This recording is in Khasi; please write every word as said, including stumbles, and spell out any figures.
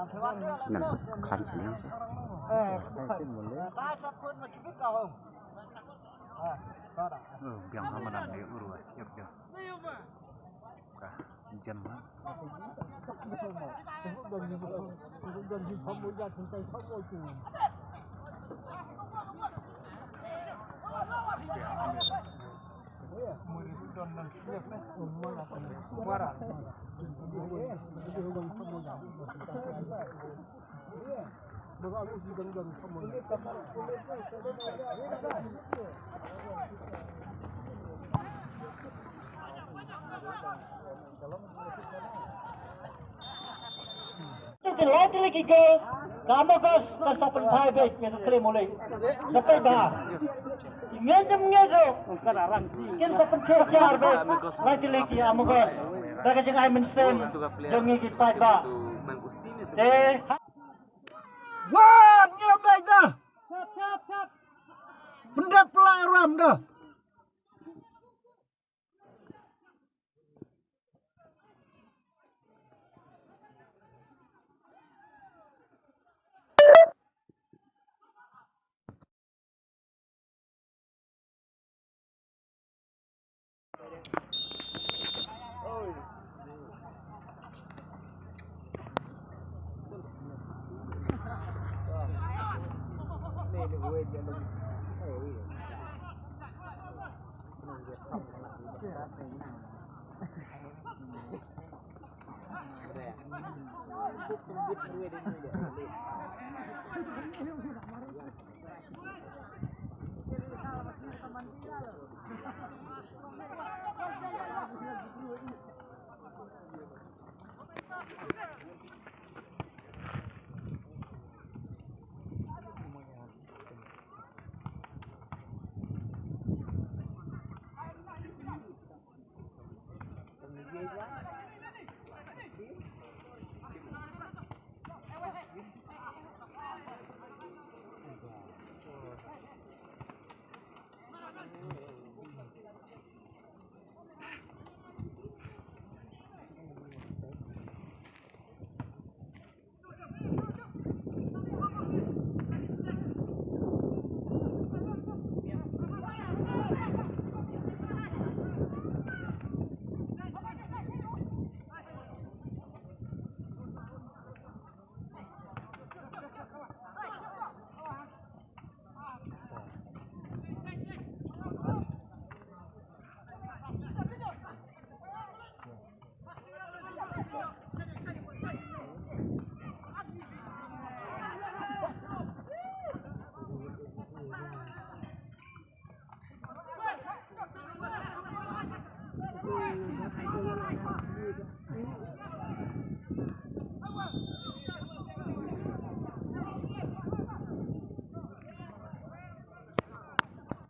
Nan khan chini. Biang ha manan ne uru a chir dia. Ka jen ma. Te te lai te lei ki girls, ka Amogos kan sa pynphai beit ïa ka klim u lei. Ka paidbah. Ki ngeit ym ngeit ruh, kin sa pynthikna beit lai te lei ki Amogos. Da ka jingai mynsiem jong ngi ki paidbah. Te Wat ngi beit da. Pyndep pla ram da.